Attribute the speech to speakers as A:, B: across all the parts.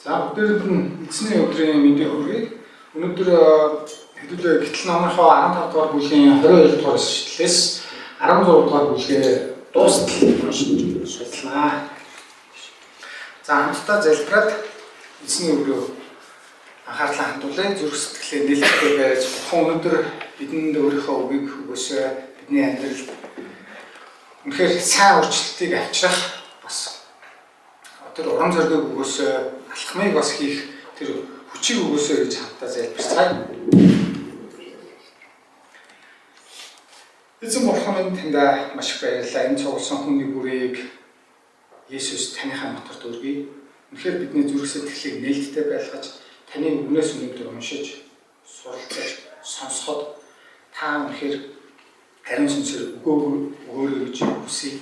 A: За бүгдээрэнд нь эзний өдрийн мэндийг хүргэе. Өнөөдөр хэдүүлээ Гэтэл номынхоо 15 дугаар бүлгийн 22 дугаар ишлэлээс 16 дугаар бүлгээ дуустал уншиж судлаа. За хамтдаа залбираад эзний өдрөө анхаарлаа хандуулъя. Зүрх сэтгэлээ нээлттэй байж бурхан өнөөдөр бидэнд өөрийнхөө үгийг өгөөсэй. Бидний амьдралд үнэхээр сайн өөрчлөлтийг авчрах бас тэр урам зоригийг өгөөсэй, алхмыг бас хийх тэр хүчийг өгөөсэй гэж хамтдаа залбирцгаая. Эзэн бурхан минь, таньда маш их баярлалаа. Энэ цугласан хүний бүрийг Есүс таныхаа мотор дүүргэе. Үнэхээр бидний зүрх сэтгэлийг нээлттэй байлгаж, таны үгнээс өнөөдөр уншиж, суралцаж, сонсоход та үнэхээр ариун сүнсээр өгөөрэй гэж хүсье.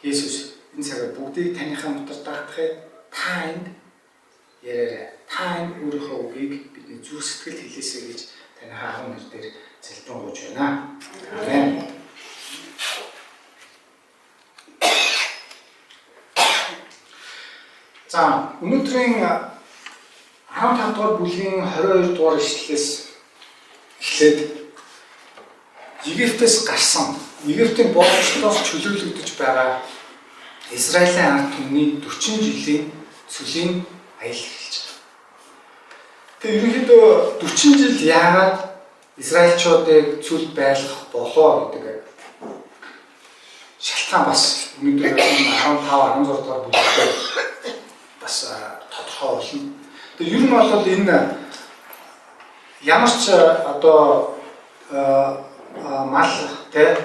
A: Есүс, энэ цагаар бүгдийг таныхаа мотор даатгая. Та энд яриарай. Та энд өөрийнхөө үгийг бидний зүрх сэтгэлд хэлээсэй гэж таныхаа агуу нэр дээр залбирanгуйж байна. Амен. За, өнөөдрийн 15 дугаар бүлгийн 22 дугаар ишлэлээс эхлээд Египтээс гарсан, Египтийн боолчлолоос чөлөөлөгдөж байгаа Израилийн ард түмний 40 жилийн цөлийн аялал эхэлж байгаа. Тэгээ ерөнхийдөө 40 жил яагаад Израильчуудыг цөл байлгах болоо гэдэг шалтгаан бас өнөөдөр 15 16 дугаар бүлэгтээ бас тодорхой болно. Тэгээ ер нь бол энэ ямар ч одоо мал тэ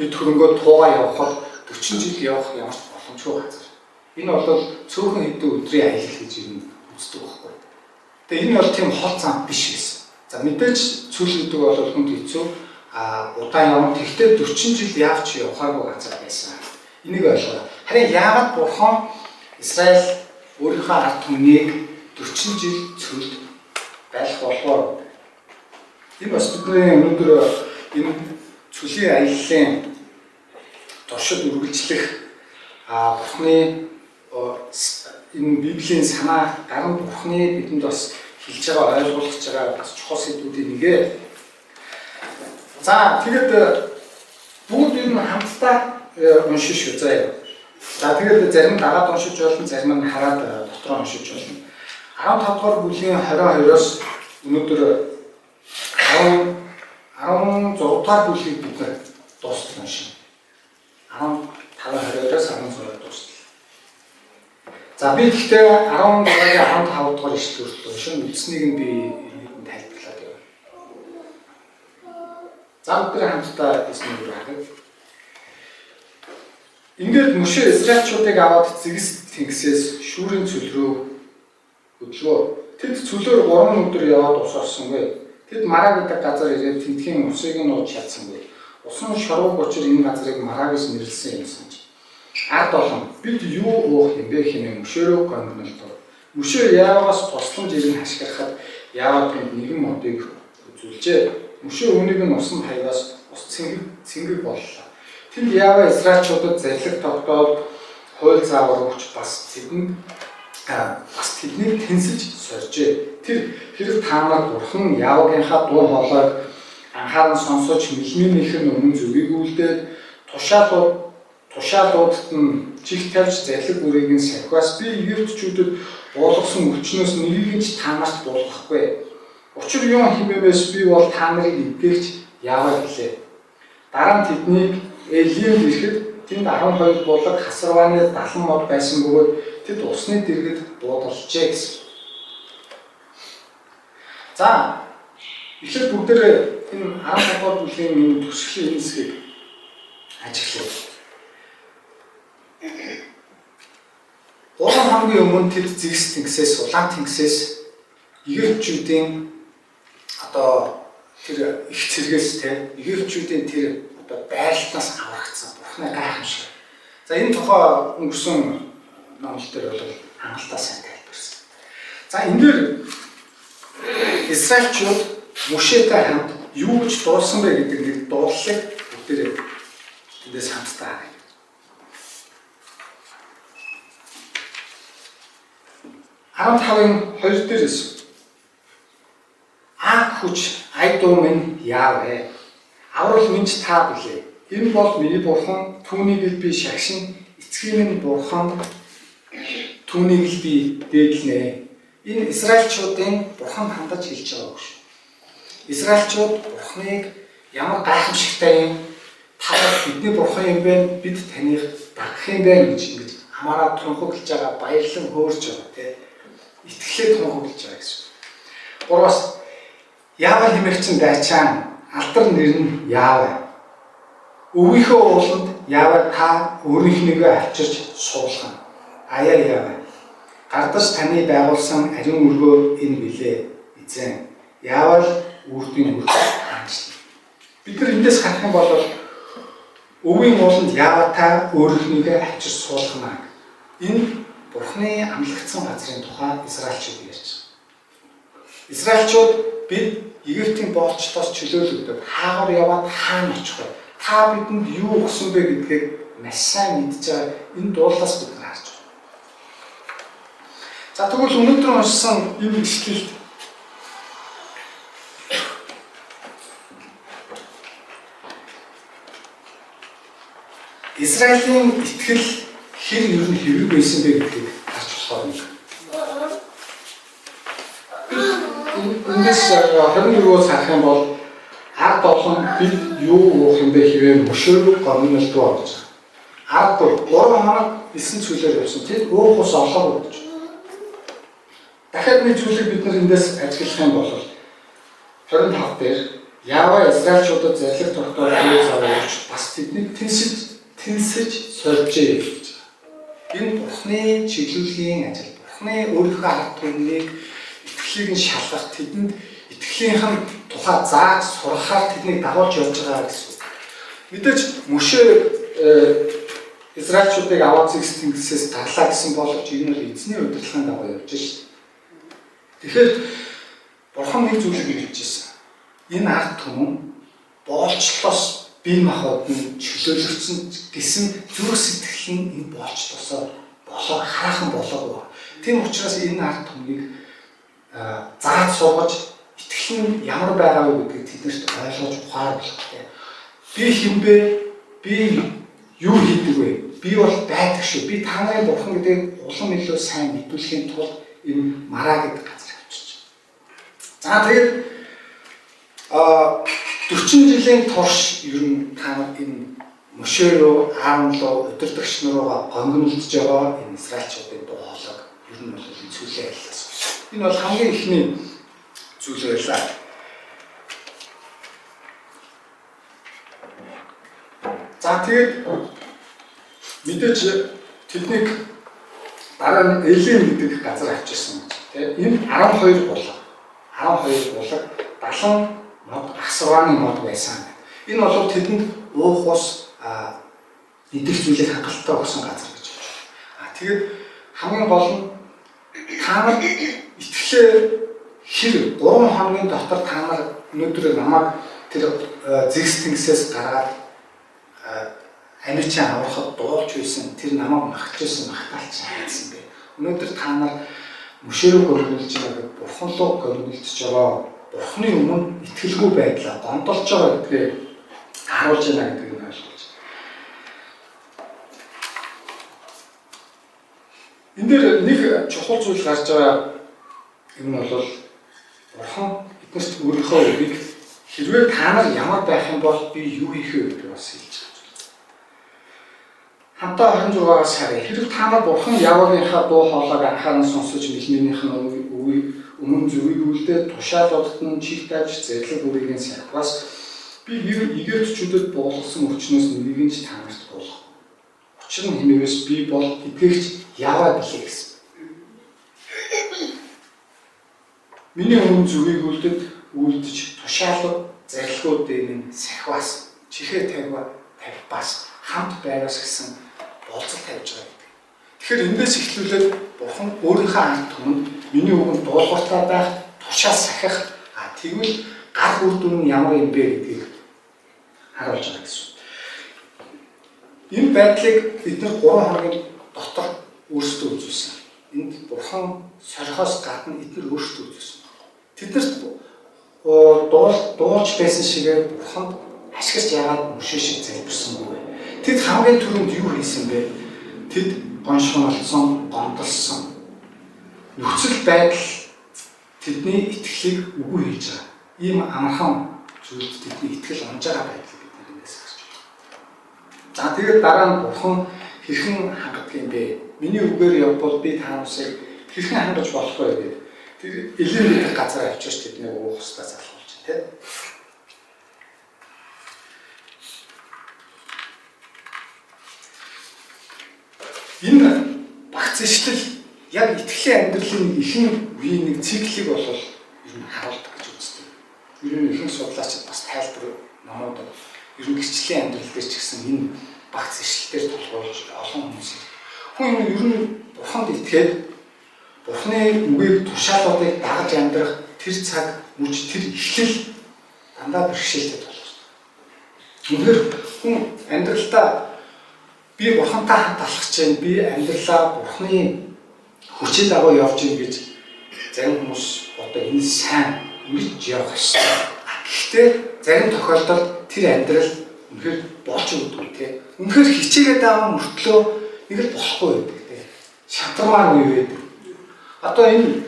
A: эд хөрөнгөө туугаа явахад 40 жил явах ямар ч боломжгүй газар. Энэ бол цөөхөн хэдэн өдрийн аялал гэж ер нь үздэг байхгүй. Тэгээ энэ бол тийм хол зам биш байсан. За, мэдээж цөл гэдэг бол хүнд хэцүү, удаан явна. Тэгэхдээ 40 жил явж явахаагүй газар байсан. Энийг ойлгоо. Харин яагаад бурхан Израиль өөрийнхөө ард түмнийг 40 жил цөлд байх болов? Энэ бас бидний өнөөдөр энэ цөлийн аяллаа туршид үргэлжлэх бурхны энэ Библийн санаа гарan бурхны бидэнд бас хэлж байгаа, ойлгуулж байгаа бас чухал сэдвүүдийн нэг ээ. За, тэгэд бүгд энэ хамтдаа уншиж шүү заяа. За, тэгээд зарим нь дагаад уншиж болно, зарим нь хараад дотроо уншиж болно. 15 дугаар бүлгийн 22-оос өнөөдөр 16 дугаар бүлгийг бид нар дуустал уншина. 15 22-оос 16 дуустал. За, би гэхдээ 16-гийн 15 дугаар ишлэл хүртэл уншина. Үндснийг нь би ерөнхийдөө тайлбарлаад явна. За, бүгд хамтдаа эзний үгээр харъя. Ингээд Мөшө Израильчуудыг аваад зэгс тэнгисээс шүүрийн цөл рүү хөдлөө. Тэд цөлөөр 3 өдөр яваад ус олсонгүй. Тэд Мара гэдэг газар ирээд тэндхийн усыг нь ууж чадсангүй. Усан шорууг учир энэ газрыг Мара гэж нэрлэсэн юм санаж. Ард олон бид юу уух юм бэ хэмээн мөшөөрөө гомднолтов. Мөшөө Яаваас тусламж ирэн хашгирахад Яава тэнд нэгэн модыг үзүүлжээ. Мөшөө үүнийг нь усан хавьяас ус цэнгэг цэнгэг боллоо. Тэнд Яава Израильчуудад зарлиг тогтооод хууль заавар өгч бас тэдэнд бас тэднийг тэнсэж сорьжээ. Тэр хэрэг та нар бурхан Явагийнхаа дуу хоолойг анхааран сонсож мэлмийнх нь өмнө зүгийг үлдээд тушаалуудад нь чих тавьж зарлиг бүрийг нь сахиас би Египтчүүдэд буулгасан өвчнөөс нэгийг ч та нарт буулгахгүй. Учир юун хэмээмээс би бол та нарыг эдгээгч Яава гэлээ. Дараа нь тэднийг Элимд ирэхэд тэнд 12 булаг хасарвааны 70 мод байсан бөгөөд тэд усны дэргэд буудалжээ гэсэн. За, эхлээд бүгдээрээ энэ 15 дугаар бүлгийн энэ төгсгөлийн энэ хэсгийг ажиглая. 3 хоногийн өмнө тэд зэгс тэнгисээс, улаан тэнгисээс Египтчүүдийн одоо тэр их цэргээс те Египтчүүдийн тэр одоо байрлалаас аврагдсан бурхны гайхамшиг. За, энэ тухай өнгөрсөн номлол дээр бол хангалттай сайн тайлбарсан. За, энэ дээр Израильчууд Мөшөтэй хамт юу гэж дуулсан бэ гэдэг нэг дуулалыг бүгдээрээ тэндээс хамтдаа харъя. 15-ын 2 дээрээс Аг хүч айдуу минь яавэ. Аврал минь ч та билээ. Энэ бол миний бурхан, түүнийг л би шагшин, эцгийн минь бурхан, түүнийг л би дээдлэнэ. Энэ Израильчуудын бурхан хандаж хэлж байгаа үг шүү. Израильчууд бурханыг ямар гайхамшигтай юм, та бидний бурхан юм бэ, бид таныг дагах юм байна гэж ингэж хамаараа тунхаглаж байгаа, баярлан хөөрч байгаа тий. Итгэлээ тунхаглаж байгаа гэсэн. 3-аас Яава хэмээгчин дайчаан, алдар нэр нь Яава. Өвгийнхөө ууланд Яава та өөрийнхнийгөө авчирч суулгана. Аяа Яава. Гардаж таны байгуулсан ариун өргөө энэ билээ эзэн. Яава л үрдийн өргөө хаанчлаа. Бид нар эндээс харах юм бол өвгийн ууланд Яава та өөрийнхнийгөө авчирч суулгана. Энэ Бурхны амлагдсан газрын тухай Израильчууд ярьж байгаа. Израильчууд бид Египтийн боолчлоос чөлөөлөгдөд хаагаар яваад хаана очих вэ? Та бидэнд юу өгсөн бэ гэдгийг маш сайн мэдж байгаа энэ дуулаас бид нар харж байна. За тэгвэл өнөөдөр уншсан энэ ишлэлд Израилийн итгэл хэр ер нь хэврэг байсан бэ гэдгийг харж болохоор нэг. Эндээс 24-өөс харах юм бол ард олон бид юу уух юм бэ хэвээр мөшөөрөг гомнолтгүй гэж. Ард 3 хоног элсэн цүлээр явсан. Тэд уух ус олоогүй гэж. Дахиад нэг зүйлийг бид нар эндээс ажиглах юм бол 25 дээр Яава Израильчуудад зарлиг тогтоох үе цав өгч бас тэднийг тэнсэж сорьжээ гэж. Энэ Бурхны чиглүүлгийн ажил. Бурхны өөрийнхөө ард түмнийг итгэлийг нь шалгах, тэдэнд итгэлийнх нь тухай зааж сургахаар тэднийг дагуулж явж байгаа гэсэн үг. Мэдээж Мөшө Израильчуудыг аваад зэгс тэнгисээс гарлаа гэсэн боловч энэ бол эзний удирдлагын дагуу явж шээ. Тэгэхээр Бурхан нэг зүйлийг хэлж ирсэн. Энэ ард түмэн боолчлоос бие махбод нь чөлөөлөгдсөн гэсэн зүрх сэтгэл нь энэ боолчлосоо болоо хараахан болоогүй. Тийм учраас энэ ард түмнийг зааж сургаж итгэл нь ямар байгаа вэ гэдгийг тэднэрт ойлгож ухаар болох. Би хэн бэ? Би юу хийдэг вэ? Би бол байдаг шүү. Би та нарын бурхан гэдгийг улам илүү сайн мэдүүлэхийн тулд энэ Мараа гэдэг газар авчирч. За тэгээд 40 жилийн турш ер нь та нар энэ Мөшөө рүү, Аарон руу, удирдагч нар руугаа гонгинолдож байгаа энэ Израильчуудын дуу хоолойг ер нь бол энэ зүйлээ айлаас. Энэ бол хамгийн эхний зүйл байлаа. За тэгээд мэдээж тэднийг дараа нь Элим гэдэг газар авчирсан гэж тийм. Энэ 12 булаг. 12 булаг 70 мод асваны мод байсан. Энэ бол тэдэнд уух ус идэх зүйлийг хангалттай өгсөн газар гэж байна. А тэгээд хамгийн гол нь та нар итгэлээ хэр 3 хоногийн дотор та нар өнөөдөр намайг тэр зэгс тэнгисээс гаргаад амичаа аврахад дуулж байсан тэр намайг магтаж байсан магтаалч хайцсан бэ. Өнөөдөр та нар мөшөөрөө гомдолж байгаа гэдэг бурхан руу гомдолж байгаа. Бурханы өмнө итгэлгүй байдлаа гомдолж байгаа гэдгээ харуулж байна гэдгийг нь ойлгож. Энэ дээр нэг чухал зүйл гарч байгаа юм нь бол бурхан биднэрт өөрийнхөө үгийг хэрвээ та нар ямар байх юм бол би юу хийх вэ гэдгийг бас хэлж байгаа. Хамтаа 26-аас харъя. Хэрв та нар бурхан Явагийнхаа дуу хоолойг анхааран сонсож мэлмийнх нь үгийг өмнө зүвийг үлдээд тушаалуудад нь чиг тавьж зарлиг бүрийг нь сахиваас би Египтчүүдэд буулгасан өвчнөөс нэгийг нь ч та нарт буулгах. Учир нь хэмээгээс би бол эдгэгч Ява билээ гэсэн. Миний өмнө зүвийг үлдэж тушаалууд зарилгуудыг нь сахиваас чихээ тавьбаас хамт байраас гэсэн болцол тавьж байгаа гэдэг. Тэгэхээр эндээс эхлүүлээд бурхан өөрийнхөө ард түмэнд миний үгэнд дуулууртай байх, тушаал сахих, тэгвэл гар үр дүн нь ямар юм бэ гэдгийг харуулж байгаа гэсэн. Энэ байдлыг бид нар 3 хоногийн дотор өөрсдөө үзүүлсэн. Энд бурхан Бурхан сорихоос гадна эдгээр өөрсдөө үзсэн. Тэднэрт дуулж байсан шигээр Бурханд ашигч яагаад мөшөө шиг залбирсангүй вэ? Тэд хамгийн түрүүнд юу хийсэн бэ? Тэд гоншгонолцсон, гомдолсон. Нөхцөл байдал тэдний итгэлийг үгүй хийж байгаа. Ийм амархан зүйлд тэдний итгэл унж байгаа байдлыг бид эндээс харж байна. За тэгээд дараа нь Бурхан хэрхэн хангадаг юм бэ? Миний үгээр явбал би та нарыг хэрхэн хангаж болох вэ гэдэг. Тэр Элим гэдэг газар авчирч тэднийг уух ёстой залхуулж байна, тийм. Энэ багц ишлэл яг итгэлийн амьдралын нэг ихэнх үеийн нэг циклийг бол ер нь харуулдаг гэж үздэг. Ер нь ихэнх судлаачид бас тайлбар номууд ер нь гэрчлийн амьдрал дээр ч гэсэн энэ багц ишлэл дээр тулгуурлаж олон хүмүүс. Хүн ер нь Бурханд итгээд Бурхны үгийг тушаалуудыг дагаж амьдрах тэр цаг мөч тэр ишлэл дандаа бэрхшээлтэй болох. Үнэхээр хүн амьдралдаа би Бурхантай хамт алхаж байна, би амьдралаа Бурхны хүчийн дагуу явж байна гэж зарим хүмүүс одоо энэ сайн ингэж явах ёстой. Гэхдээ зарим тохиолдолд тэр амьдрал үнэхээр болж өгдөг те. Үнэхээр хичээгээд байгаа мөртлөө нэг л болохгүй байдаг те. Шантармаар үе байдаг. Одоо энэ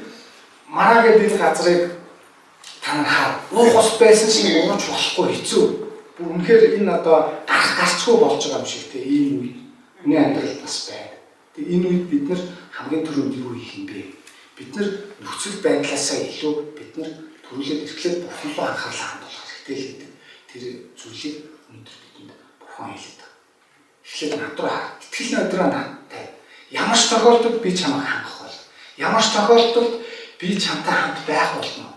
A: Марагийн энэ газрыг та нар хаа. Уух ус байсан чинь ууж болохгүй хэцүү. Бүр үнэхээр энэ одоо гарах гарцгүй болж байгаа юм шиг те. Ийм үе хүний амьдрал бас байна. Тэгээ энэ үед бид нар хамгийн түрүүнд юу хийх юм бэ? Бид нар нөхцөл байдлаасаа илүү бид нар төрүүлээд эрхлээд Бурхан руу анхаарлаа хандуулах хэрэгтэй л гэдэг тэр зүйлийг өнөөдөр бидэнд Бурхан хэлээд байгаа. Эхлээд над руу хар. Итгэл найдвараа надтай. Ямар ч тохиолдолд би чамайг хангах бол. Ямар ч тохиолдолд би чамтай хамт байх болно.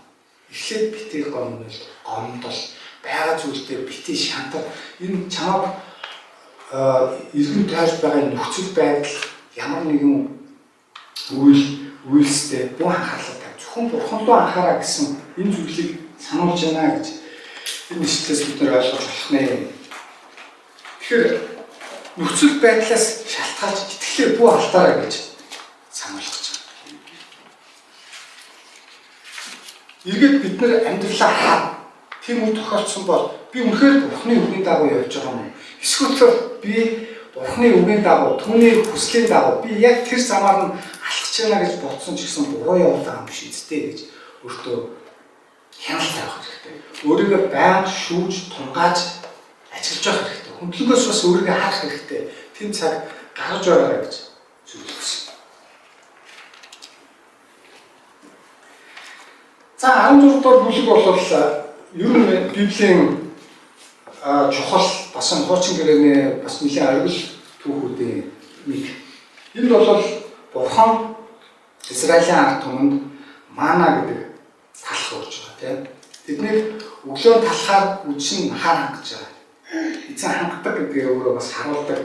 A: Эхлээд битгий гомдол, гомдол, байгаа зүйлдээ битгий шантар. Энэ чамайг эргэн тойрч байгаа нөхцөл байдал ямар нэгэн үйлстэй бүх анхаарлаа тавь. Зөвхөн Бурхан руу анхаараа гэсэн энэ зүйлийг сануулж байна гэж энэ ишлэлээс бид нар ойлгож болох нэ. Тэгэхээр нөхцөл байдлаас шалтгаалж итгэлээ бүх алдаарай гэж сануулж байна. Эргээд бид нар амьдралаа хаа тийм үе тохиолдсон бол би үнэхээр Бурханы үгийн дагуу явж байгаа юм уу? Эсвэл би Бурханы үгийн дагуу, түүний хүслийн дагуу би яг тэр замаар нь алхаж байна гэж бодсон ч гэсэн буруу яваад байгаа юм биш үсттэй гэж өөртөө хяналт тавих хэрэгтэй. Өөрийгөө байнга шүүж, тунгааж ажиллаж явах хэрэгтэй. Хөндлөнгөөс бас өөрийгөө харах хэрэгтэй. Тийм цаг гаргаж байгаарай гэж зөвлөсөн. За 16 дугаар бүлэг бол ер нь Библийн чухал бас хуучин гэрээний бас нэлээд оргил түүхүүдийн нэг. Энд бол Бурхан Израилийн ард түмэнд мана гэдэг талах өгч байгаа тийм. Тэднийг өглөө талахаар үдшин нахаар хангаж байгаа. Эзэн хангадаг гэдгээ өөрөө бас харуулдаг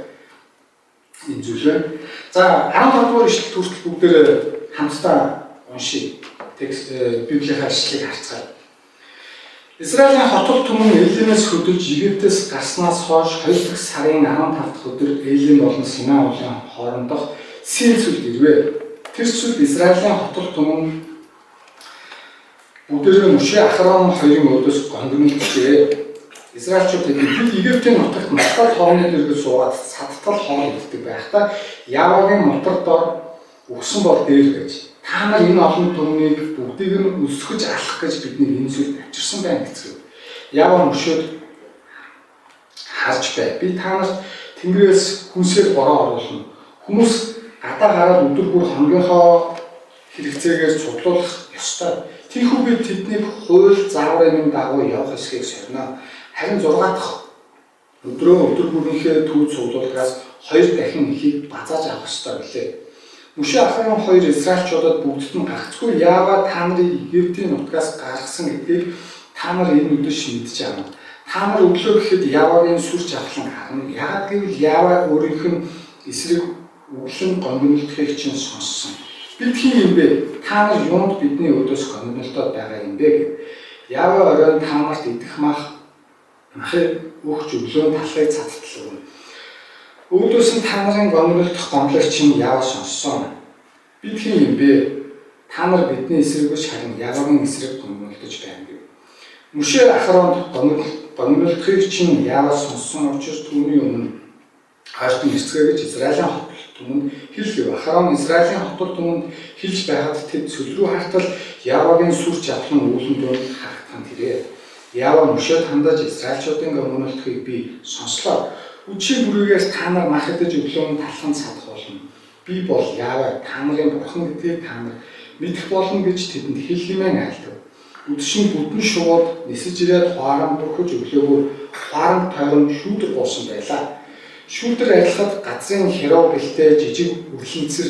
A: энэ зүйл байна. За 15 дугаар ишлэл хүртэл бүгдээр хамтдаа уншъя. Текст Библийн ишлэлийг харцгаая. Израилийн хотол түмэн Элимээс хөдөлж Египтээс гарснаас хойш 2 дахь сарын 15 дахь өдөр Элим болон Синаа уулын хоорондох Син сүлд ирвэ. Тэр сүлд Израилийн хотол түмэн бүгдээрээ Мөшө Ахрон хоёрын өөдөөс гонгинолджээ. Израильчууд тэдний бид Египтийн нутагт мартал хоолны дэргэд суугаад садтал хоол иддэг байхдаа Явагийн мотор дор өгсөн бол дээр гэж. Та нар энэ олон түмнийг бүгдийг нь өсгөж алах гэж биднийг энэ сүлд авчирсан байна гэцгээв. Ява мөшөөд харж бай. Би та нарт Тэнгэрээс хүнсээр бороо оруулна. Хүмүүс гадаа гараад өдөр бүр хонгийнхоо хэрэгцээгээр цуглуулах ёстой. Тийхүү би тэднийг хууль зааврын дагуу явах эсхийг сорьно. Харин 6 дахь өдрөө өдөр бүрийнхээ төв цуглуулгаас 2 дахин ихийг базааж авах ёстой билээ. Мөшө Ахрон хоёр Израильчуудад бүгдд нь гагцгүй яаваа та нарыг Египтийн нутгаас гаргасан гэдгийг та нар энэ өдөр мэдж авна. Та нар өглөө гэхэд Явагийн сүр жавхлан харна. Яагаад гэвэл Яваа өөрийнх нь эсрэг өглөн гонгинолдохыг чинь сонссон. Бид хин юм бэ? Та нар юунд бидний өдөөс гонгинолдоод байгаа юм бэ гэв. Яваа оройн та нарт идэх мах махыг өгч өглөө талхыг цаттал өгнө. Өөдөөс нь та нарын гомдлох гомдлог чинь яав сонссон. Бид хэн юм бэ? Та нар бидний эсрэг биш харин Явагийн эсрэг гомдолдож байна гэв. Мөшөө Ахаронд гомдолтохыг чинь Яава сонссон учраас түүний өмнө ойртон ирцгээе гэж Израилийн хотол түмэнд хэлэв. Ахарон Израилийн хотол түмэнд хэлж байхад тэд цөл рүү хартал Явагийн сүр жавхлан үүлэн дунд харагдсан тэрэ. Ява мөшөөд хандаж Израильчуудын гомдолтохыг би сонслоо. Үдшийн бүрийгээс та нар мах идэж өглөөн талхан садах болно. Би бол Ява та нарын бурхан гэдгийг та нар мэдэх болно гэж тэдэнд хэл хэмээн айлдав. Үдшин бүдэн шувууд нисэж ирээд хуаран бүрхэж өглөөгөр хуаран тойрон шүүдэр болсон байлаа. Шүүдэр арилахад газрын херов гэлтэй жижиг үрлэнцэр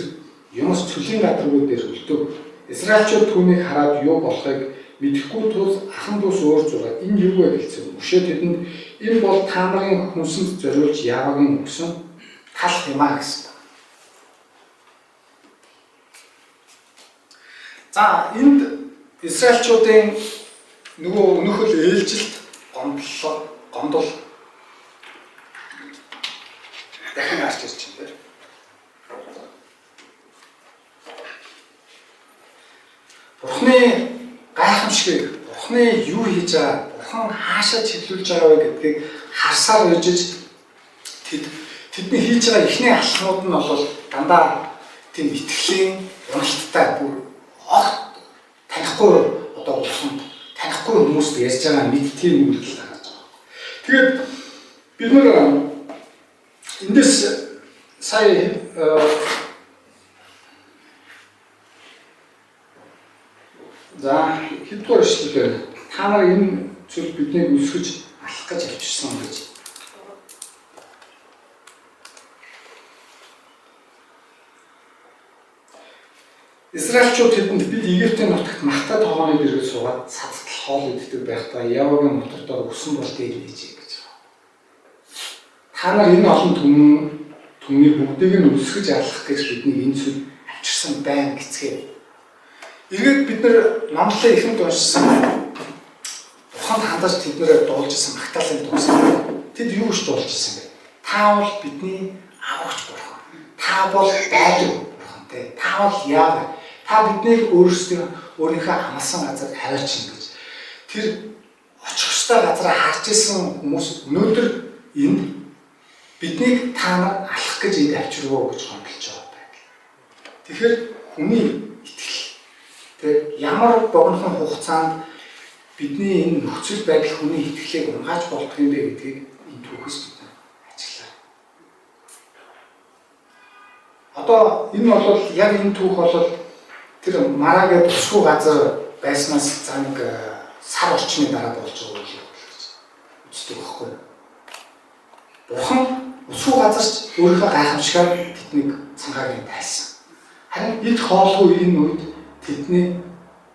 A: юмс цөлийн гадаргуу дээр үлдэв. Израильчууд түүнийг хараад юу болохыг мэдэхгүй тул ахан дүүс өөр зураа энэ юу вэ гэлцэв. Мөшөө тэдэнд энэ бол та нарын хүнсэнд зориулж Явагийн өгсөн талх юм а гэсэн. За энд Израильчуудын нөгөө өнөөхөл ээлжилт гомдол дахин гарч ирж байна тийм. Бурхны гайхамшигыг, Бурхны юу хийж байгаа, Бурхан хаашаа чиглүүлж байгаа вэ гэдгийг харсаар үжиж тэдний хийж байгаа эхний алхмууд нь бол дандаа тийм итгэлийн уналттай бүр огт танихгүй одоо бурханд танихгүй хүмүүст ярьж байгаа нэг тийм үйлдэл гарч байгаа. Тэгээд бид нар эндээс сая за хэддүгээр эшлэлээр та нар энэ зүйл биднийг өсгөж алах гэж авчирсан гэж. Израильчууд тэдэнд бид Египтийн нутагт махтай тогооны дэргэд суугаад садтал хоол иддэг байхдаа Явагийн мотортоор өсөн бол дээлээжээ гэж байгаа. Та нар энэ олон түмнийг бүгдийг нь өсгөж алах гэж биднийг энэ зүйл авчирсан байна гэцгээв. Эргээд бид нар номлолын эхэнд уншсан Бурханд хандаж тэднэрээр дуулж исэн магтаалын дуусах. Тэд юу гэж дуулж исэн бэ? Та бол бидний аврагч Бурхан. Та бол байдаг Бурхан те. Та бол Яав. Та биднийг өөрийнхөө амласан газар аваачин гэж. Тэр очих ёстой газараа харж исэн хүмүүс өнөөдөр энд биднийг та нар алах гэж энд авчирвөө гэж гомдолж байгаа байдал. Тэгэхээр хүний итгэл тэ ямар богинохон хугацаанд бидний энэ нөхцөл байдал хүний итгэлийг унгааж болдго юм бэ гэдгийг энэ түүхээс бид ажиглаа. Одоо энэ бол яг энэ түүх бол тэр Мара гэдэг тусгүй газар байснаас за нэг сар орчмын дараа болж байгаа үйл явдал гэж үздэг байхгүй. Бурхан усгүй газарч өөрийнхөө гайхамшигаар тэднийг цангаагийн тайлсан. Харин эд хоолгүй энэ үед тэдний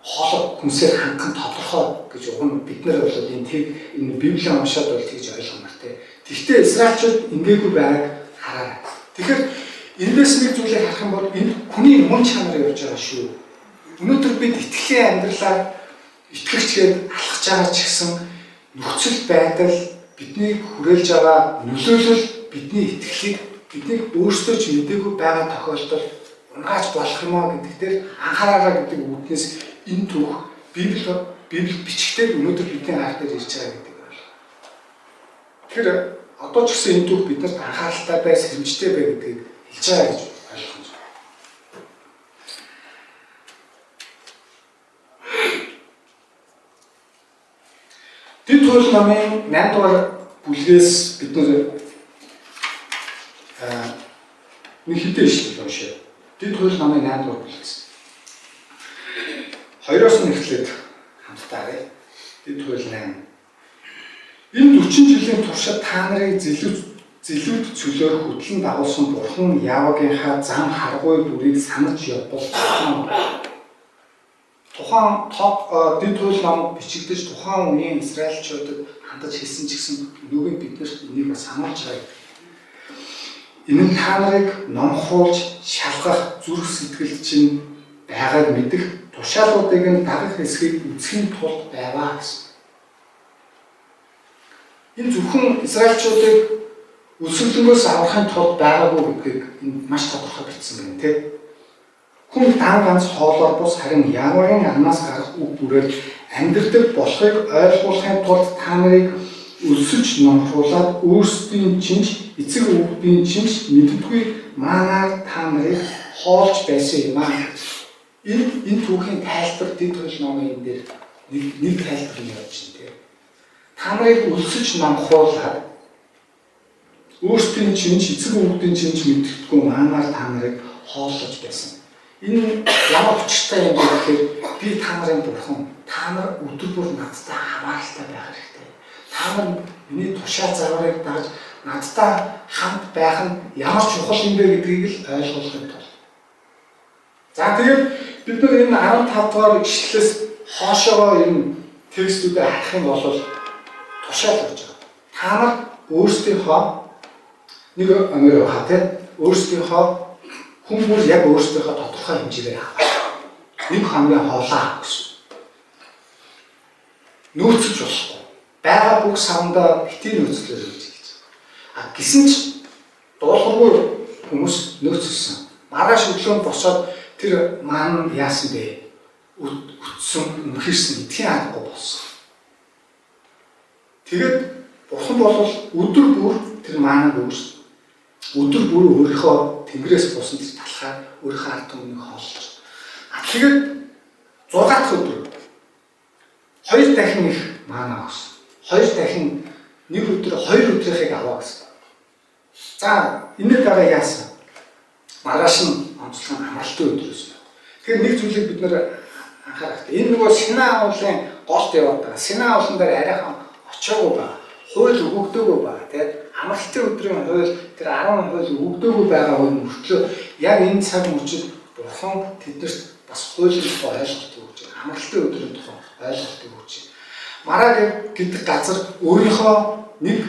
A: хоолой хүнсээр хангах нь тодорхой гэж уг нь бид нар бол энэ тэг энэ Библийг уншаад бол тэгж ойлгомоор те. Гэхдээ Израильчууд ингээгүй байгааг хараарай. Тэгэхээр эндээс нэг зүйлийг харах юм бол энэ хүний мөн чанар явж байгаа шүү. Өнөөдөр бид итгэлийн амьдралаар итгэгчгээд алхаж байгаа ч гэсэн нөхцөл байдал биднийг хүрээлж байгаа нөлөөлөл бидний итгэлийг биднийг өөрсдөө ч мдээгүй байгаа тохиолдолд унгааж болох юм аа гэдэг дээр анхаараарай гэдэг үүднээс энэ түүх Библи бичгтээ өнөөдөр бидний хар дээр ирж байгаа гэдэг ойлголт. Тэгэхээр одоо ч гэсэн энэ түүх биднэрт анхааралтай бай, сэрэмжтэй бай гэдгийг хэлж байгаа гэж ойлгох юм. Дэд хууль номын 8 дугаар бүлгээс бид нэр нэг хэдэн ишлэл уншъя. Дэд хууль номын 8 дугаар бүлгээс. 2-оос нь эхлээд хамтдаа харъя. Дэд хууль 8. Энэ 40 жилийн туршид та нарыг зэлүүд цөлөөр хөдлөн дагуулсан бурхан Явагийнхаа зам харгуй бүрийг санаж явбал тухайн дэд хууль ном бичигдэж тухайн үеийн Израильчуудад хандаж хэлсэн ч гэсэн өнөөгийн биднэрт энийг бас сануулж байгаа. Энэ нь та нарыг номхруулж шалгах зүрх сэтгэл чинь байгааг мэдэх тушаалуудыг нь дагах эсхийг үзэхийн тулд байваа гэсэн. Энэ зөвхөн Израильчуудыг өлсгөлөнгөөс аврахын тулд байгаагүй гэдгийг энд маш тодорхой бичсэн байна тийм. Хүн дан ганц хоолоор бус харин Явагийн амнаас гарах үг бүрээр амьдрдаг болохыг ойлгуулахын тулд та нарыг өлсөж номхруулаад өөрсдийн чинч эцэг өвдийн чинч мэддэггүй маанаар та нарыг хоолж байсан юм аа. Энэ түүхийн тайлбар дэд хууль номын энэ дээр нэг тайлбар нь явж байна тийм. Та нарыг өлсөж номхруулаад өөрсдийн чинч эцэг өвдийн чинч мэддэггүй маанаар та нарыг хооллож байсан. Энэ ямар учиртай юм бэ гэхээр би та нарын бурхан, та нар өдөр бүр надтай хамааралтай байх хэрэгтэй. Та нар миний тушаал загварыг дагаж надтай хамт байх нь ямар чухал юм бэ гэдгийг л ойлгуулахын тулд. За тэгээд бид нар энэ 15 дугаар ишлэлээс хоошоогоо энэ текстүүдээ харах юм бол тушаал өгч байгаа. Та нар өөрсдийнхөө нэг өнөр хаа тийм өөрсдийнхөө хүн бүр яг өөрсдийнхөө тодорхой хэмжээгээр аваа. Нэг хамгийн хоолоо авах гэсэн. Нөөцөж болохгүй. Байгаа бүх савндаа битгий нөөцлөөр гэж хэлж байгаа. А гисэн ч дуулуургүй хүмүүс нөөцлсөн. Маргааш өглөө босоод тэр маань яасан бэ? Үтсэн, өмхөрсөн, идэхийн аргагүй болсон. Тэгээд бурхан бол өдөр бүр тэр маанаг өгсөн. Өдөр бүр өөрийнхөө тэнгэрээс буусан тэр талхаар өөрийнхөө ард түмнийг хооллож. А тэгээд 6 дахь өдөр 2 дахин их маана өгсөн. 2 дахин нэг өдөр 2 өдрийнхийг аваа гэсэн. За энэ дараа яасан? Маргааш нь онцлог амралтын өдөр байсан. Тэгэхээр нэг зүйлийг бид нэр анхаарах хэрэгтэй. Энэ нөгөө Синаа уулын голд яваад байгаа. Синаа уулан дээр арайхан очиагүй байгаа. Хууль өгөгдөөгүй байгаа тийм. Амралтын өдрийн хууль тэр 10 хууль өгөгдөөгүй байгаа үе мөртлөө яг энэ цаг мөчид бурхан тэднэрт бас хуулийн тухай ойлголт өгч байна. Амралтын өдрийн тухай ойлголт өгч байна. Мараа гэдэг газар өөрийнхөө нэг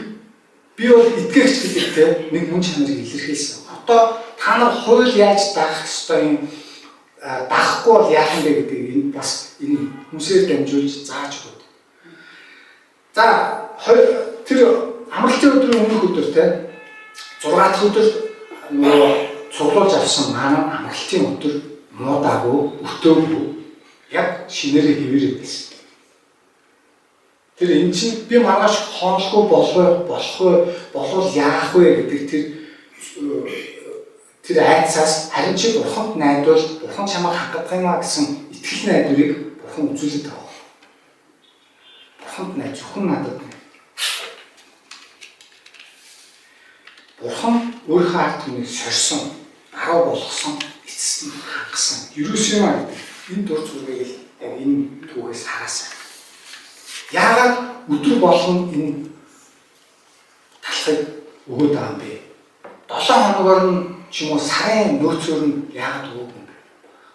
A: би бол итгэгч гэдэг тийм нэг мөн чанарыг илэрхийлсэн. Одоо та нар хууль яаж дагах ёстой юм дагахгүй бол яах юм бэ гэдгийг энэ бас энэ хүмүүсээр дамжуулж зааж өгöd. За тэр амралтын өдрийн өмнөх өдөр те 6 дахь өдөр нөгөө цуглуулж авсан маань амралтын өдөр муудаагүй, өтөөгүй яг шинээрээ хэвээрээ байсан. Тэр эн чинь би маргааш хоолгүй болох вэ болвол яах вэ гэдэг тэр айдсаас харин чи бурханд найдвал бурхан чамайг хангах юм а гэсэн итгэл найдварыг бурхан үзүүлээд байгаа. Бурханд найд зөвхөн надад найд. Бурхан өөрийнхөө ард түмнийг сорьсон, баруун болгосон, эцэст нь хангасан. Иерусалим гэдэг энэ дур зүрхийг л яг энэ түүхээс хараасан. Яагаад өдөр болгон энэ талхыг өгөөд байгаа юм бэ? 7 хоногоор нь ч юм уу сарын нөөцөөр нь яагаад өгөөгүй юм бэ?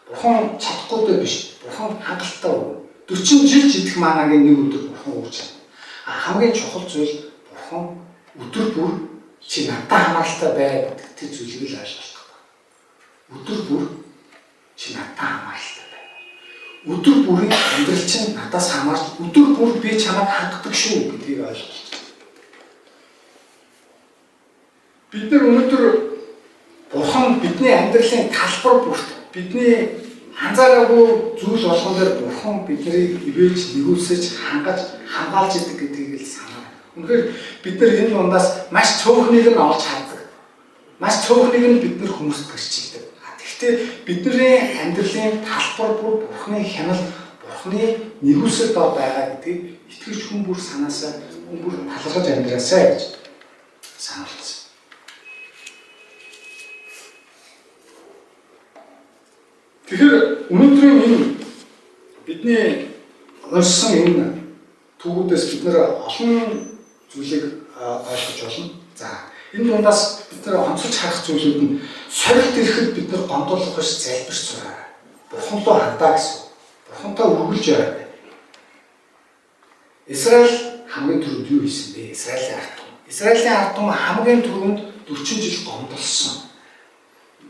A: Бурхан чадахгүй биш. Бурхан хангалттай өгнө. 40 жил ч идэх манагийн нэг өдөр бурхан өгч чадна. А хамгийн чухал зүйл бурхан өдөр бүр чи надтай хамааралтай бай гэдэг тэр зүйлийг л ойлгох гэдэг. Өдөр бүр чи надтай хамааралтай бай. Өдөр бүрийн амьдрал чинь надаас хамаарч өдөр бүр би чамайг хангадаг шүү гэдгийг ойлгох. Бид нар өнөөдөр бурхан бидний амьдралын талбар бүрт бидний анзаараагүй зүйл болгон дээр бурхан биднийг ивэж нэгүүлсэж хангаж хамгаалж идэг гэдгийг л санаа. Үнэхээр бид нар энэ дундаас маш цөөхнийг нь олж хардаг. Маш цөөхнийг нь бид нар хүмүүст гэрчилдэг. Тэгэхдээ бидний амьдралын талбар бүр бурханы хяналт, бурханы нэгүсэл дор байгаа гэдгийг итгэгч хүн бүр санаасаа хүн бүр талархаж амьдраасай гэж сануулсан. Тэгэхээр өнөөдрийн энэ бидний уншсан энэ түүхүүдээс бид нэр олон зүйлийг ойлгож болно. За энэ дундаас бид нар онцолж харах зүйлүүд нь сорилт ирэхэд бид нар гомдуулах биш залбирч сураарай. Бурхан руу хандаа гэсэн. Бурхантай үргэлж яваарай. Израиль хамгийн түрүүнд юу хийсэн бэ? Израилийн ард түмэн. Израилийн ард түмэн хамгийн түрүүнд 40 жил гомдолсон.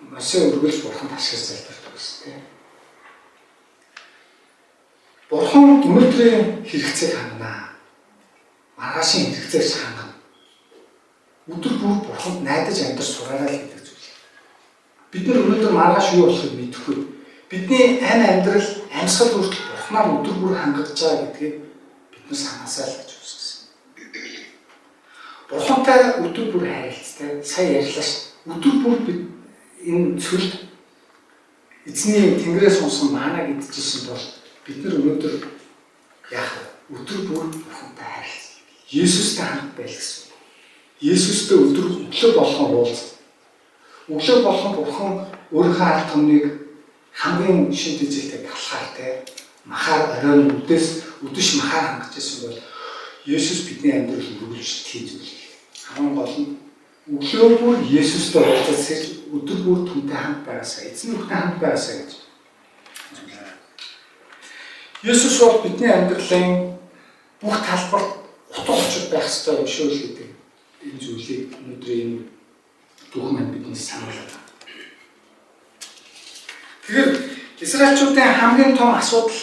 A: Мосе үргэлж бурханд ашиглаж залбирдаг гэсэн тийм. Бурхан өнөөдрийн хэрэгцээг хангана. Маргаашийн хэрэгцээг хангана. Өдөр бүр бурханд найдаж амьдарч сураарай л гэдэг зүйл. Бид нар өнөөдөр маргааш юу болохыг мэдэхгүй. Бидний амьдрал, амьсгал хүртэл Бурханаар өдөр бүр хангагдж байгаа гэдгийг бид нар санаасаа л гэж үсгэсэн. Бурхантай өдөр бүр харилцтай, сая ярьлаа ш. Өдөр бүр бид энэ цөлд эзний Тэнгэрээс унсан манаг идчихсэн бол бид нар өнөөдөр яах вэ? Өдөр бүр Бурхантай харилцсан. Есүстэй хамт байл гэсэн. Есүстэй өдөр өглөө болгон уулз. Өглөө болгон Бурхан өөрийнхөө ард түмнийг хамгийн шин дижэлтэй талхаар те махаар оройн үдээс үдэш махаар хангаж ирсэн бол Есүс бидний амьдрал үргэлж тийм зүйл. Хамгийн гол нь өглөө бүр Есүстэй уулзаж сэрж өдөр бүр түүнтэй хамт байгаасаа, эзэн нүхтэй хамт байгаасаа гэж. Есүс бол бидний амьдралын бүх талбарт утга учир байх ёстой юм шүү л гэдэг энэ зүйлийг өнөөдрийн энэ түүхэн маань биднээс сануулдаг. Тэгэхээр Израильчуудын хамгийн том асуудал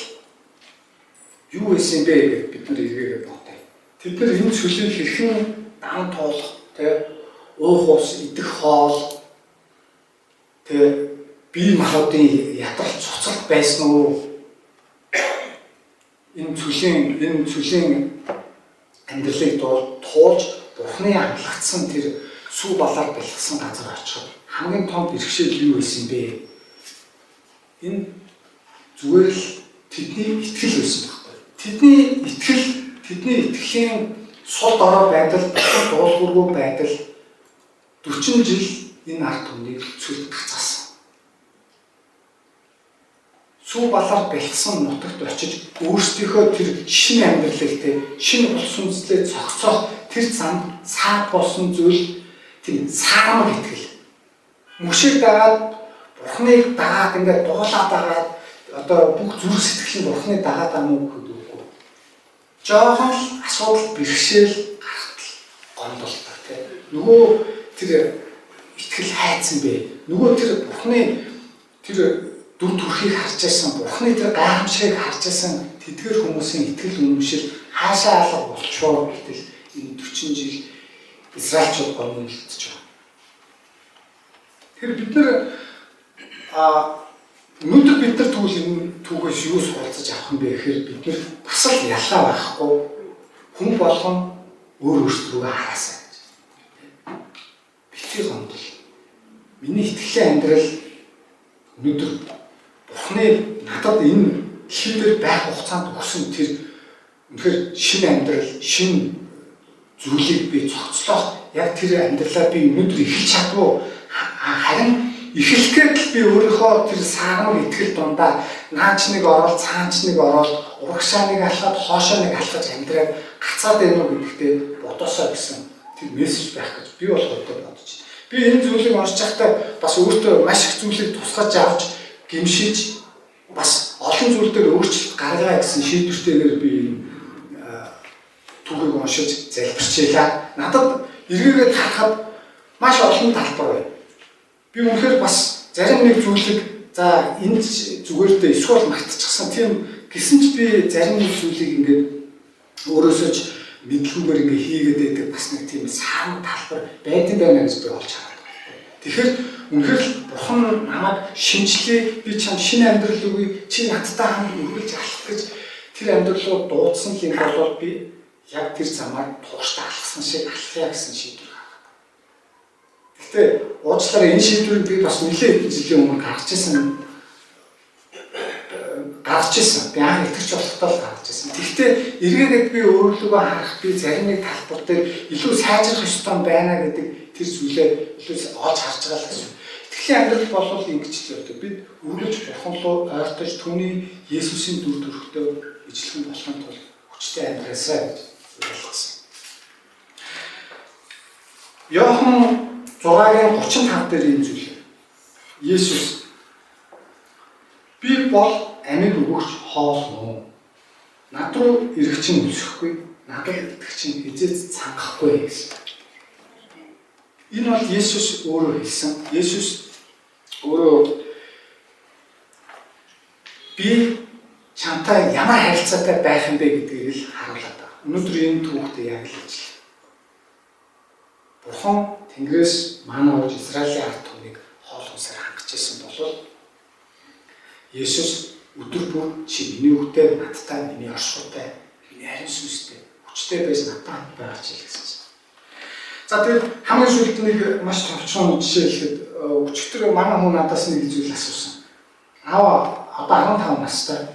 A: юу байсан бэ гэж бид нар эргээгээ бодъё. Тэд нар энэ цөлийг хэрхэн дан туулах, тэ уух ус, идэх хоол, тэ бие махбодын ядрал цуцалт байсан уу? Энэ цөлийн амьдралыг туулж Бурхны амлагдсан тэр сүү балаар бэлгсэн газар очиход хамгийн том бэрхшээл юу байсан бэ? Энэ зүгээр л тэдний итгэл байсан байхгүй. Тэдний итгэл, тэдний итгэлийн сул дорой байдал, дуулуургүй байдал 40 жил энэ ард түмнийг цөлд гацаасан. Сүү балаар бэлгсэн нутагт очиж өөрсдийнхөө тэр шинэ амьдралыг те шинэ улс үндэслээ цогцоох тэр замд саад болсон зүйл тийм саармаг итгэл. Мөшийг дагаад Бурхныг дагаад ингээд дуулаа дагаад одоо бүх зүрх сэтгэл нь Бурхныг дагаад ам уу гэхэд үгүй. Жохон л асуудал бэрхшээл гарахтал гомдолтой те. Нөгөө тэр итгэл хайцсан бэ. Нөгөө тэр Бурхны тэр дүр төрхийг харж байсан, Бурхны тэр гайхамшигыг харж байсан тэдгэр хүмүүсийн итгэл үнэмшил хаашаа алга болчихоо гэтэл энэ 40 жил Израильчууд гомдолцож байгаа. Тэр бид нар өнөөдөр бид нар тэгвэл энэ түүхээс юу суралцаж авах юм бэ гэхээр бид нар бас л ялгаа байхгүй хүн болгон өөр өөрсдөө хараасаа гэж. Битгий гомдол. Миний итгэлийн амьдрал өнөөдөр Бурхны надад энэ дэлхий дээр байх хугацаанд өгсөн тэр үнэхээр шинэ амьдрал, шинэ зүйлийг би цогцлох яг тэр амьдралаа би өнөөдөр эхэлж чадвуу. Харин эхлэх гээд л би өөрийнхөө тэр саармаг итгэл дундаа наач нэг ороод, цаанч нэг ороод, урагшаа нэг алхаад, хоошоо нэг алхаж амьдраад гацаад байна уу гэдэгтээ бодосоо гэсэн тэр мессеж байх гэж би бол хувьдаа бодож байна. Би энэ зүйлийг уншиж байхдаа бас өөртөө маш их зүйлийг тусгаж авч, гимшиж бас олон зүйл дээр өөрчлөлт гаргая гэсэн шийдвэртэйгээр би энэ түүхийг уншиж залбирчээлаа. Надад эргээгээд харахад маш олон талбар байна. Би үнэхээр бас зарим нэг зүйлийг за энэ зүгээр дээ эсвэл мартчихсан тийм гэсэн ч би зарим нэг зүйлийг ингээд өөрөөсөө ч мэдлгүйгээр ингээд хийгээд байдаг бас нэг тийм саран талбар байдсан байна гэж би олж хараад байна. Тэгэхээр үнэхээр л Бурхан намайг шинчлээ, би чам шинэ амьдрал өгье, чи надтай хамт үргэлж алхах гэж тэр амьдрал руу дуудсан л юм бол би яг тэр замаар тууштай алхсан шиг алхъя гэсэн шийдвэр гаргав. Гэхдээ уучлаарай, энэ шийдвэрийг би бас нэлээд хэдэн жилийн өмнө гаргаж ирсэн. Би анх итгэж болохдоо л гаргаж ирсэн. Гэхдээ эргээгээд би өөрлөгөө харах, би зарим нэг талбар дээр илүү сайжрах ёстой байна гэдэг тэр зүйлээ илүү олж харж байгаа л гэсэн. Итгэлийн амьдрал бол ингэж л явдаг. Бид үргэлж Бурхан руу ойртож түүний Есүсийн дүр төрхтөө ижилхэн болохын тулд хүчтэй амьдраасай гэж ойлгосон. Иохан 6-гийн 35 дээр ийм зүйл. Есүс би бол амийг өгөгч хоол мөн. Над руу ирэх чинь өлсөхгүй, надад итгэх чинь хизээц цангахгүй гэсэн. Энэ бол Есүс өөрөө хэлсэн. Есүс өөрөө би чамтай ямар харилцаатай байх юм бэ гэдгийг л харуулад байгаа. Өнөөдөр энэ түүхтэй яг л ажил. Бурхан Тэнгэрээс мана ууж Израилийн ард түмнийг хоол хүнсээр хангаж ирсэн бол Есүс өдөр бүр чи миний үгтэй, надтай, миний оршихуйтай, миний ариун сүнстэй, хүчтэй байж надтай хамт байгаа ч гэсэн. За тэгээд хамгийн сүүлд нэг маш товчхон жишээ хэлэхэд өчигдөр манай хүн надаас нэг зүйл асуусан. Аава одоо 15 настай.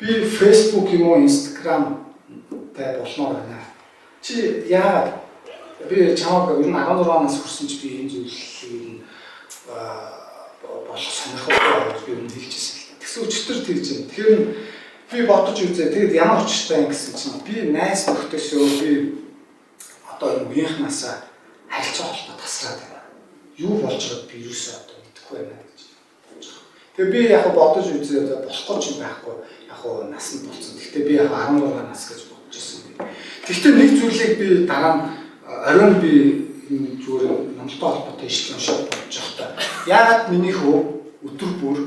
A: Би Facebook юм уу Instagram тай болмоор байна. Чи яагаад би чамайг ер нь 16 нас хүрсэн чи би энэ зүйлийг болох сонирхолтой гэж би өмнө хэлчихсэн л та. Тэгсэн өчигдөр тэгж юм. Тэгэхээр би бодож үзээ. Тэгэд ямар учиртай юм гэсэн чинь би найз нөхдөсөө би одоо энэ үеийнхнээсээ харилцаа холбоо тасраад байна. Юу болж байгааг би юусоо одоо мэдэхгүй байна гэж бодож байгаа. Тэгээ би яг бодож үзээ болохгүй ч юм байхгүй. Яг нас нь болцсон. Гэхдээ би яг 16 нас гэж бодож ирсэн. Гэхдээ нэг зүйлийг би дараа нь оройн би энэ зүгээр номлолтой холбоотой ишлэл уншаад бодож байхдаа яагаад миний хүү өдөр бүр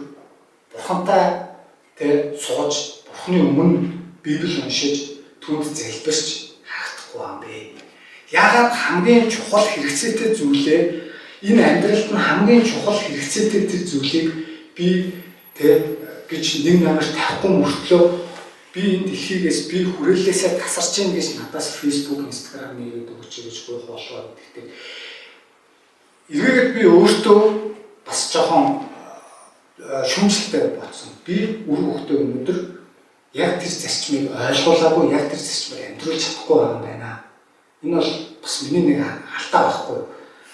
A: бурхантай тэ сууж бурхны өмнө Библи уншиж түүнд залбирч харагдахгүй юм бэ? Яагаад хамгийн чухал хэрэгцээтэй зүйлээ энэ амьдралд нь хамгийн чухал хэрэгцээтэй тэр зүйлийг би тэ гэж нэг номер тавихгүй мөртлөө би энэ дэлхийгээс би хүрээллээсээ тасарч ийн гэж надаас Facebook, Instagram нэрээд өгч гэж гуйх болоо гэдэгтэй. Эргээгээд би өөртөө бас жоохон шүүмжлэлтэй бодсон. Би үр хөвгтөө өнөөдөр яг тэр зарчмыг ойлгуулаагүй, яг тэр зарчмыг амьдруулж чадахгүй байгаа юм байна. Энэ бол бас миний нэг алдаа байхгүй.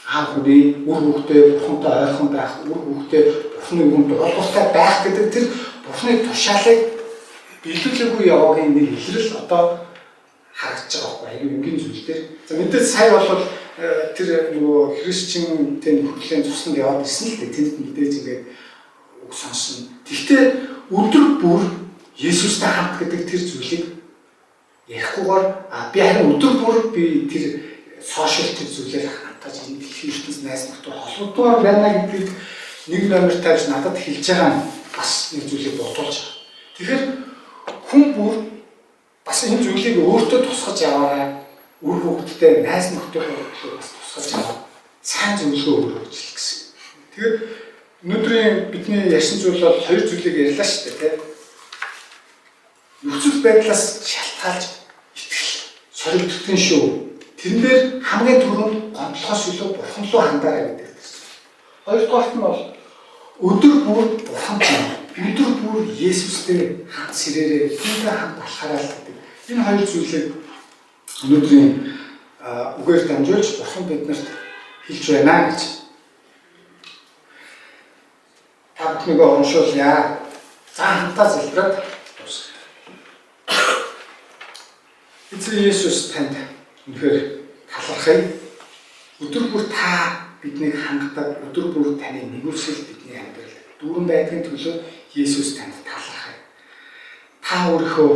A: Аав хүний үр хөвгтөө бурхантай ойрхон байх, үр хөвгтөө бурхны үгэнд дуулууртай байх гэдэг тэр бурхны тушаалыг биелүүлээгүй яваагийн нэг илрэл одоо харагдаж байгаа байхгүй, аюу энгийн зүйл дээр. За мэдээж сая бол тэр нөгөө христчинтэй нөхөрлийн цуснд яваад ирсэн л дээ. Тэнд мэдээж ингээд үг сонсно. Гэхдээ өдөр бүр Есүстэй хамт гэдэг тэр зүйлийг ярихгүйгээр би харин өдөр бүр би тэр сошиал тэр зүйлээр хамтааж энэ дэлхийн ертөнц найз нөхдөд холбогдмоор байна гэдгийг нэг номер тавьж надад хэлж байгаа нь бас нэг зүйлийг бодуулж байгаа. Тэгэхээр хүн бүр бас энэ зүйлийг өөртөө тусгаж аваарай. Үр хөвгтдээ найз нөхдөдөө бас тусгаж аваад сайн зөвлөгөө өгөх гэж л гэсэн. Тэгэхээр өнөөдрийн бидний ярьсан зүйл бол хоёр зүйлийг ярьлаа шүү дээ, тийм. Нөхцөл байдлаас шалтгаалж итгэл соригддог шүү. Тэрэн дээр хамгийн түрүүнд гомдлохоос илүү бурхан руу хандаарай гэдэг зүйл. Хоёрдугаарт нь бол өдөр бүр бурхантай, өдөр бүр Есүстэй хамт сэрээрээ, түүнтэй хамт алхаарай л гэдэг. Энэ хоёр зүйлийг өнөөдрийн үгээр дамжуулж бурхан биднэрт хэлж байна гэж. Та бүхнийг урамшуулъя. За хамтаа залбираад дуусгая. Эзэн Есүс танд үнэхээр талархъя. Өдөр бүр та биднийг хангадаг, өдөр бүр таны нэгүсэл бидний амьдрал дүүрэн байдгийн төлөө Есүс танд талархъя. Та өөрийнхөө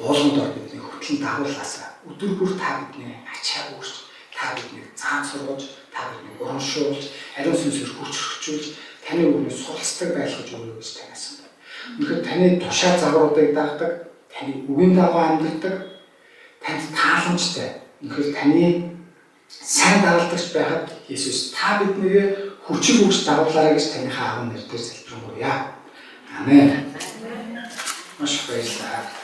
A: буулганд ор бидний хөтлөн дагуулаасаа өдөр бүр та бидний ачаа үүрч, та биднийг заан сургаж, та биднийг урамшуулж, ариун сүнсээр хүч өргөжүүлж, таны үгний суралцдаг байлгаж өгье гэж танаас байна. Үнэхээр таны тушаал загваруудыг дагдаг, таны үгийн дагуу амьдардаг, танд тааламжтай. Үнэхээр таны сайн дагалдагч байхад Есүс та биднийг хүчиг өгч дагуулаарай гэж таныхаа агуу нэрээр залбирanгуйя. Амен. Маш их баярлалаа.